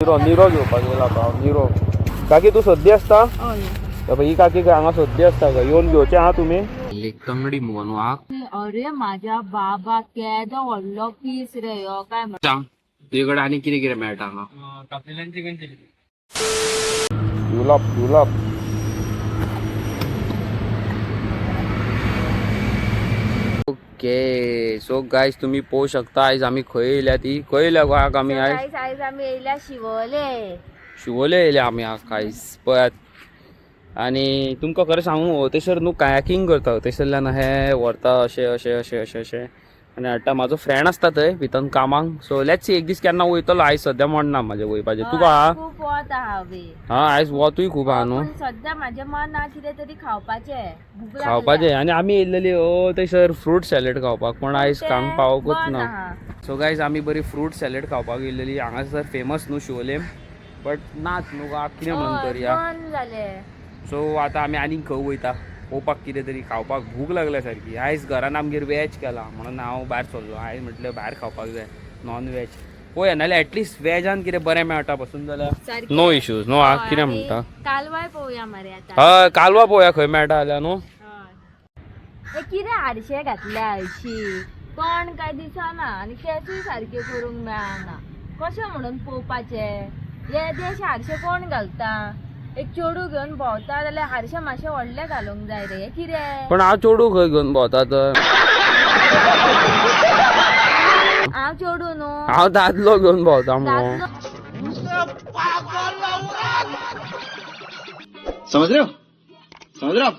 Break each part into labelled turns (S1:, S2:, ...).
S1: निरो निरो घेवपाक येयला हांव निरो. काकी तूं सद्दी आसता?
S2: हय.
S1: ही काकी हांगा सद्दी आसता गो, येवन घेवचें आहा तुमी.
S3: तंगडी मुगो न्हू आग.
S2: अरे माझ्या बाबा, केदो व्हडलो पीस रे ह्यो काय म्हण.
S3: सांग, तुजे कडेन आनी कितें कितें मेळटा हांगा?
S1: युलप युलप.
S3: ओके, सो गायज, तुमी पळोवंक शकता आयज आमी खंय येयल्या ती. खंय येयल्या गो आग आमी आयज?
S2: गायस, आयज आमी येयल्या शिवोले.
S3: शिवोले येयल्या आमी आयज, पळयात. आनी तुमकां खरें सांगू, थंयसर न्हू कायाकींग करता. थंयसरल्यान हे व्हरता अशें अशें अशें अशें अशें आनी हाडटा. म्हाजो फ्रेंड आसता थंय भितर कामाक. सो let's see, एक दीस केन्ना वयतलो. आयज सद्या मन ना म्हाजें वयपाचें. तुका आहा?
S2: खूब वत आहा वे.
S3: हा, आयज वतूय खूब आहा न्हू.
S2: पूण सद्या म्हाजें मन ना, कितें तरी खावपाचें, भूक लागल्या.
S3: खावपाचें. आनी आमी येयल्लेली ओ थंयसर फ्रूट सॅलड खावपाक, पूण आयज
S2: तें
S3: खावंक पावकूच
S2: बंद
S3: ना.
S2: आहा.
S3: सो गायज, आमी बरी फ्रूट सॅलड खावपाक येयलेली हांगासर, फेमस न्हू शिवोलेम, बट नाच न्हू गो, कितें म्हणून
S2: हय,
S3: करया?
S2: बंद जालें.
S3: सो आतां आमी आनीक खंय वयता पळोवपाक कितें तरी खावपाक. भूक लागल्या सारकी. आयज घरान आमगेर वेज केला म्हणून हांव भायर सरलो. आयज म्हटलें भायर खावपाक जाय नॉन वेज. पळोवया, नाल्यार एटलिस्ट वेजान कितें बरें मेळटा पसून जाल्यार
S2: सारकें.
S3: नो इश्यूज न्हू. आं,
S2: हय,
S3: कितें
S2: आमी
S3: म्हणटा?
S2: कालवाय पळोवया मरे आतां.
S3: हय, कालवा पळोवया खंय मेळटा जाल्यार न्हू.
S2: हय. हे कितें आरशे घातल्या हरशी, तोंड काय दिसना आनी केसूय सारके करूंक मेळना. कशें म्हणून पळोवपाचें? येदेशे आरशे कोण घालता? एक चेडूं घेवन भोंवता जाल्यार आरशे मातशे व्हडले घालूंक जाय रे. हें कितें?
S3: पण हांव चेडूं खंय घेवन भोंवता तर?
S2: हांव चेडूं न्हू.
S3: हांव दादलो घेवन भोंवता मुगो.
S2: दादलो.
S4: समझ रहे हो? समझ रहे हो आप?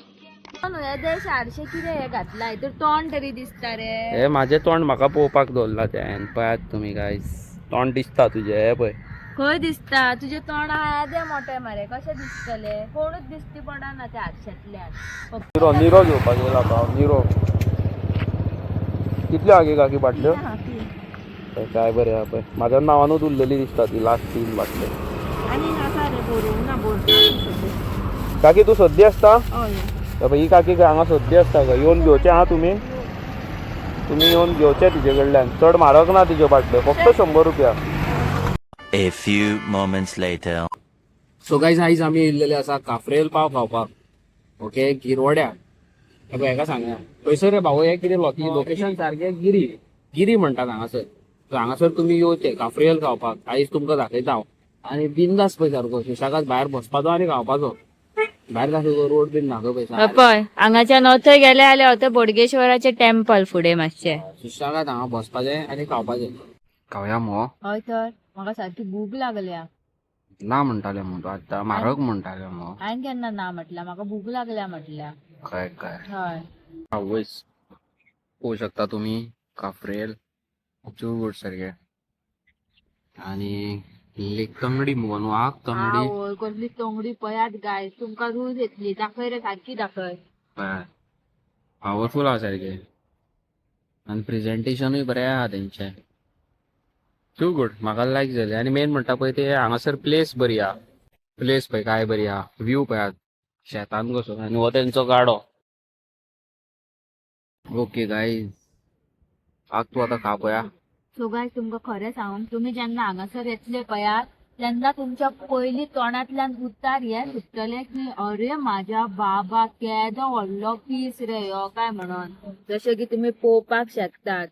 S2: न्हू, येदेशे आरशे कितें हे घातला, हितूर तोंड तरी दिसता रे.
S3: हे म्हाजें तोंड म्हाका पळोवपाक दवरला तें. पळयात तुमी गायज, तोंड दिसता तुजें हें पळय.
S2: खंय दिसता तुजें तोंड? आहा येदें मोटें मरे, कशें दिसतलें? कोणूच दिसती पडना त्या आरशांतल्यान फक्त.
S1: निरो निरो घेवपाक येयला हांव निरो. कितल्यो आगे काकी बाटल्यो? पळय काय बरें आहा पळय. म्हाज्या नांवानूच उरलेली दिसता ती लास्ट तीन बाटल्यो.
S2: आनी आसा रे, बरोवंक ना बोर्ड.
S1: काकी तूं सद्दी आसता?
S2: हय.
S1: ही काकी हांगा सद्दी आसता गो, येवन घेवचें आहा तुमी. तुमी येवन घेवचें तिजे कडल्यान. चड म्हारग ना तिज्यो बाटल्यो, फक्त 100 रुपया.
S5: A few moments later.
S3: So guys, आयज आमी येयल्लेले आसा काफ्रेल पाव खावपाक, ओके, गिरवड्या. हे पळय, हेका सांगया खंयसर रे भाऊ हे कितें लोकेशन सारकें? गिरी गिरी म्हणटात हांगासर. सो हांगासर तुमी येवचे काफ्रियल खावपाक. आयज तुमकां दाखयता हांव. आनी बिंदास पळय, सारको सुशेगाद भायर बसपाचो आनी खावपाचो. भायर दाखय, रोड बीन दाखय पळय.
S2: पळय, हांगाच्यान थंय गेले जाल्यार थंय बोडगेश्वराचें टेम्पल फुडें मातशें.
S3: सुशेगाद हांगा बसपाचें आनी खावपाचें. खावया मुगो?
S2: हय तर, म्हाका सारकी भूक लागल्या.
S3: ना म्हणटाले मुगो तूं आतां, म्हारग म्हणटाले मुगो.
S2: हांवें केन्ना ना म्हटल्या? म्हाका भूक लागल्या म्हटल्या.
S3: काय काय?
S2: हय.
S3: आवयस, पळोवंक शकता तुमी काफ्रेल चूड सारकें. आनी तंगडी मुगो न्हू आग तंगडी.
S2: आवय, कसली तोंगडी पळयात गायस, तुमकां रूज येतली. दाखय रे, सारकी दाखय.
S3: पावरफूल आहा सारकें आनी प्रेझेंटेशनूय बरें आहा तेंचें. टू गुड, म्हाका लायक जालें. आनी मेन म्हणटा पळय ते हांगासर प्लेस बरी आहा. प्लेस पळय काय बरी आहा. व्यू पळयात, शेतान कसो. आनी हो तेंचो गाडो. ओके गायज, आग तूं आतां खा पळया.
S2: सो गायस, तुमकां खरें सांगूंक, तुमी जेन्ना हांगासर येतले पळयात, तेन्ना तुमच्या पयलीं तोंडांतल्यान उतार हे सुट्टले की अरे माझ्या बाबा, केदो व्हडलो पीस रे ह्यो काय म्हणून. जशें की तुमी पळोवपाक शकतात.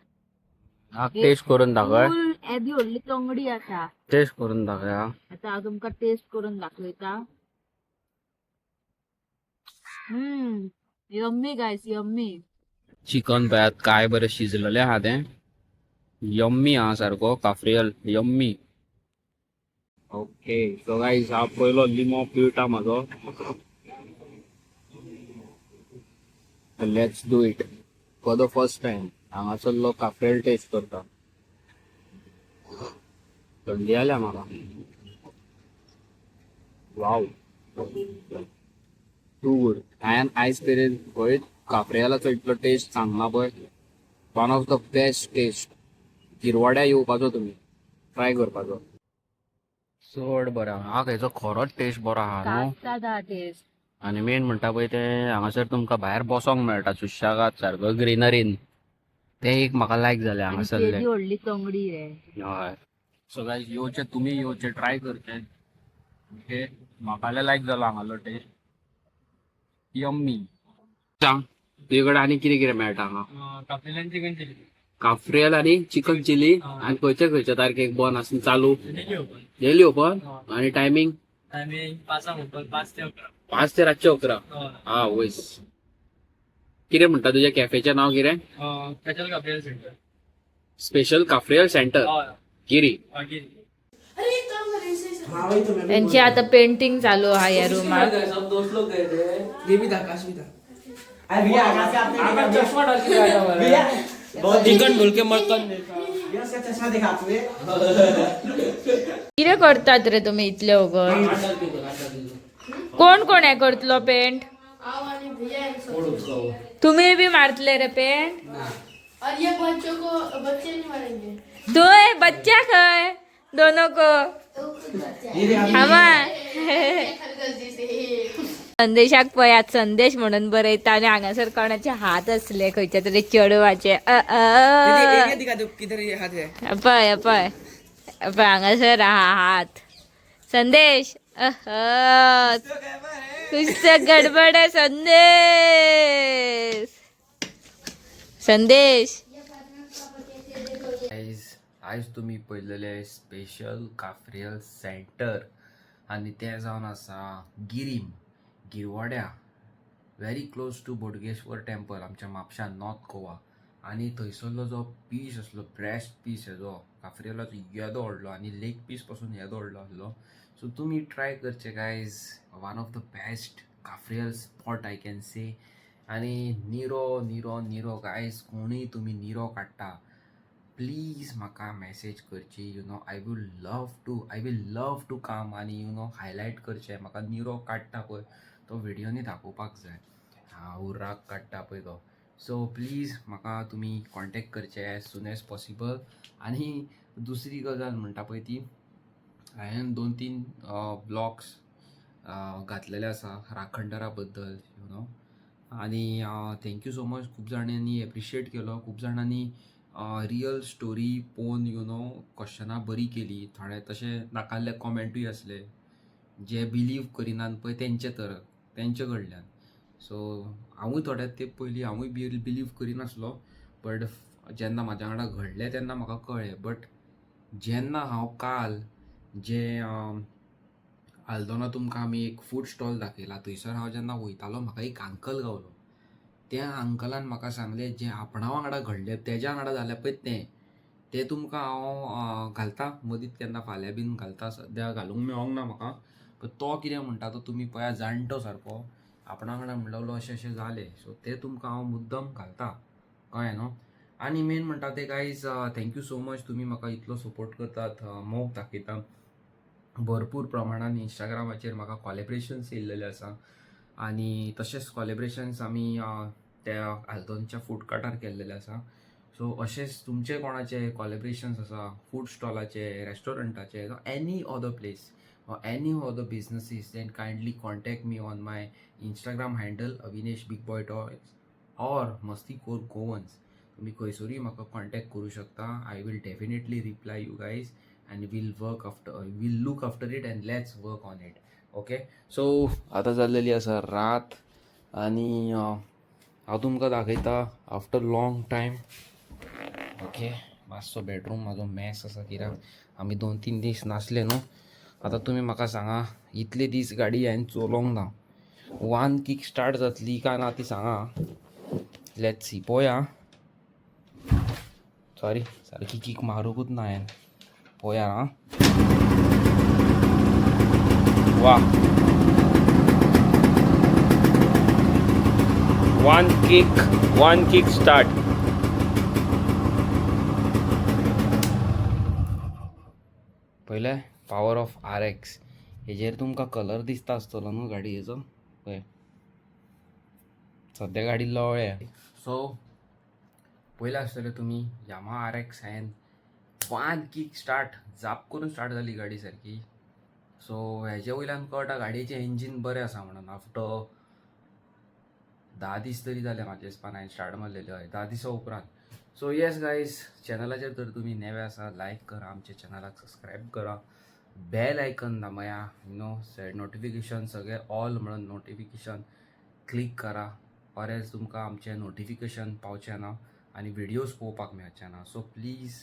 S3: आग टेस्ट करून दाखय.
S2: फूल येदी व्हडली तंगडी आसा.
S3: टेस्ट करून दाखय हा.
S2: आता हांव तुमकां टेस्ट करून दाखयता. Yummy guys, yummy.
S3: चिकन पळयात काय बरें शिजलेलें आहा तें. यम्मी आहा सारको cafreal, yummy. Okay, so guys, हा पयलो लिमो पिवटा म्हाजो. Let's do it for the first time. हांगासरलो cafreal test करता. थंडी आल्या म्हाका. वाव, टू गुड. हांवें आयज मेरेन खंयच काफ्रियलाचो इतलो टेस्ट सांगला पळय, one of the best taste. गिरवाड्या येवपाचो तुमी, ट्राय करपाचो. चड बरो आहा हेचो, खरोच टेस्ट बरो आहा न्हू.
S2: कास्तादा टेस्ट.
S3: आनी मेन म्हणटा पळय ते हांगासर तुमकां भायर बसोंक मेळटा सुशेगाद सारको ग्रिनरीन. तें एक म्हाका लायक जालें
S2: आनी
S3: हांगासरलें.
S2: केदी व्हडली तंगडी रे.
S3: हय. सो गायज, येवचे तुमी, येवचे, ट्राय करचे. ओके, म्हाका लायक जालो हांगालो टेस्ट, यम्मी. सांग, तुजे कडेन आनी कितें कितें मेळटा हांगा?
S6: Cafreal, chicken chilli.
S3: काफ्रियल आणि चिकन चिली. आणि खंयच्या खंयच्या तारखेक बंद आसून चालू?
S6: Daily open.
S3: Daily open. आणि टायमिंग?
S6: टायमिंग 5 ओपन, 5 ते 11.
S3: 5 ते रातचे 11.
S6: हय.
S3: हा वयस, कितें म्हणटा, तुझ्या कॅफेचें नाव कितें?
S6: Special cafreal centre.
S3: Special cafreal centre.
S6: हय.
S3: गिरी.
S6: मागीर
S2: त्यांची आता पेंटिंग चालू आहे या रूमात.
S3: सब दोस्त लोग गए थे.
S7: ये भी था, आकाश भी था. अरे भैया, आकाश का आपने देखा?
S3: चश्मा डाल के आया था.
S7: भैया, बहुत
S3: चिकन ढोल के मटन.
S7: भैया, उसका चश्मा देखा आपने?
S2: कितें करतात रे तुम्ही इतले वगत? कोण कोण हे करतलो पेंट? तुम्ही बी मारतले रे पेंट?
S8: और ये बच्चों को, बच्चे नहीं मारेंगे.
S2: तुय बच्चा खय दोनों को?
S7: ये देखा.
S2: हामा
S8: गलती से.
S2: संदेशाक पळयात, संदेश म्हणून बरयता आनी हांगासर कोणाचे हात असले खंयच्या तरी चेडवाचे. अ अ.
S7: दिखा दो, किधर ये हाथ है.
S2: पळय पळय पळय, हांगासर आहा हात. संदेश, अह, कुछ तो गडबड है संदेश, संदेश.
S3: आयज आयज तुमी पळयलेले स्पेशल काफ्रियल सेंटर आनी तें जावन आसा गिरीम, गिरवाड्या, very close to Bodgeshwar temple, आमच्या म्हापशा, नॉर्थ गोवा. आनी थंयसरलो जो पीस आसलो, ब्रेस्ट पीस हेजो काफ्रियलाचो येदो व्हडलो आनी लेग पीस पासून येदो व्हडलो आसलो. सो तुमी ट्राय करचे guys, one of the best cafreal spot I can say. आनी निरो निरो निरो गायज, कोणूय तुमी निरो काडटा, प्लीज म्हाका मॅसेज करची. I will love to come आनी you know highlight करचें. म्हाका निरो काडटा पळय तो व्हिडियोनी दाखोवपाक जाय. हांव उर्राक काडटा पळय तो. सो प्लीज म्हाका तुमी कॉन्टेक्ट करचे एज सून एज पॉसिबल. आनी दुसरी गजाल म्हणटा पळय ती, हांवें दोन तीन ब्लॉग्स घातलेले आसा राखणदारा बद्दल you know. आनी thank you so much, खूब जाणांनी एप्रिशिएट केलो, खूब जाणांनी रियल स्टोरी पळोवन you know क्वेश्चनां बरी केली. थोडे तशे नाकाल्ले कॉमेंटूय आसले जे बिलीव करिनात पळय तेंचे, तर तेंचे कडल्यान. सो हांवूय थोड्या तेंप पयलीं हांवूय बिलीव करिनासलो, बट जेन्ना म्हाज्या वांगडा घडलें तेन्ना म्हाका कळ्ळें. बट जेन्ना हांव काल जें आल्दोना तुमकां आमी एक फूड स्टॉल दाखयला, थंयसर हांव जेन्ना वयतालो, म्हाका एक अंकल गावलो. त्या अंकलान म्हाका सांगलें, जें आपणा वांगडा घडलें, तेज्या वांगडा जालें पळय तें, तें तुमकां हांव घालता मदींत केन्ना, फाल्यां बीन घालता. सद्या घालूंक मेळोंक ना म्हाका. पण तो कितें म्हणटा तो तुमी पळया. जाणटो सारको आपणा वांगडा म्हणूंक लागलो, अशें अशें जालें. सो तें तुमकां हांव मुद्दम घालता, कळ्ळें न्हू? आनी मेन म्हणटा तें guys, thank you so much, तुमी म्हाका इतलो सपोर्ट करतात, मोग दाखयता. भरपूर प्रमाणान इंस्टाग्रामाचेर म्हाका कॉलेब्रेशन्स येयल्लेले आसा आनी तशेंच कॉलेब्रेशन्स आमी त्या आल्दोनच्या फूड कार्टार केल्लेले आसा. सो अशेंच तुमचे कोणाचे कॉलेब्रेशन्स आसा, food स्टॉलाचे, रेस्टॉरंटाचे, any other place, any other businesses, then kindly contact me on my Instagram handle Avinesh Big Boy Toys or Masti Kor Goans. तुमी खंयसरूय म्हाका कॉन्टेक्ट करूं शकता. I will definitely reply you guys and will look after it and let's work on it, okay? So आतां जाल्लेली आसा रात आनी हांव तुमकां दाखयता आफ्टर लॉंग टायम. ओके, मातसो बेडरूम म्हाजो मॅस आसा, कित्याक आमी 2-3 दीस नासले न्हू. आतां तुमी म्हाका सांगा, इतले दीस गाडी हांवें चलोवंक ना, वन कीक स्टार्ट जातली काय ना ती सांगा. Let's see, पळोवया. सॉरी, सारकी कीक मारूंकूच ना हांवें. पळोवया. आं वा.
S1: One kick, one kick start.
S3: पयलें पावर ऑफ RX. हेजेर तुमकां कलर दिसता आसतलो न्हू गाडयेचो. पळय, सद्या गाडी लवळ्या. सो पयलें आसतलें तुमी, यामा RX हांवें वन कीक स्टार्ट, जाप करून स्टार्ट जाली गाडी सारकी. सो हेजे वयल्यान कळटा गाडयेचें इंजीन बरें आसा म्हणून. आफ्टर 10 दीस तरी जाले म्हाजे हिसपान हांवें स्टार्ट मारलेले. हय, 10 दिसां उपरांत. सो येस गायज, चॅनलाचेर जर तुमी नवे आसा, लायक करा आमच्या चॅनलाक, सबस्क्रायब करा, बेल आयकन दामया, you know set notification सगळे ऑल म्हणून नोटिफिकेशन क्लिक करा, ऑर एल्स तुमकां आमचें नोटिफिकेशन पावचें ना आनी व्हिडियोज पळोवपाक मेळचे ना. So please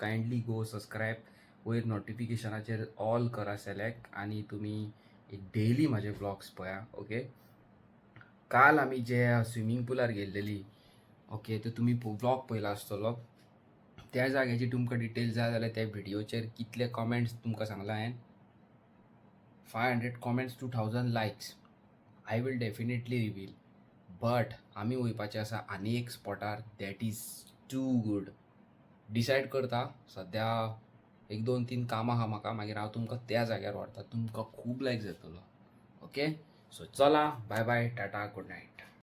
S3: kindly go subscribe, वयर नोटिफिकेशनाचेर ऑल करा सिलेक्ट आनी तुमी एक डेली म्हाजे व्लॉग्स पळया. ओके, काल आमी जे स्विमींग पुलार गेल्लेली, ओके, ते तुमी व्लॉग पळयला आसतलो. त्या जाग्याची तुमकां डिटेल्स जाय जाल्यार त्या व्हिडियोचेर कितले कॉमेंट्स तुमकां सांगला हांवें, 500 comments, 2000 likes, I will definitely reveal. But आमी वयपाचे आसा आनी एक स्पॉटार, that is too good. Decide करता, सद्या एक दोन तीन कामां आहा म्हाका, मागीर हांव तुमकां त्या जाग्यार व्हरता, तुमकां खूब लायक जातलो. ओके, सो चला, bye bye, tata, good night.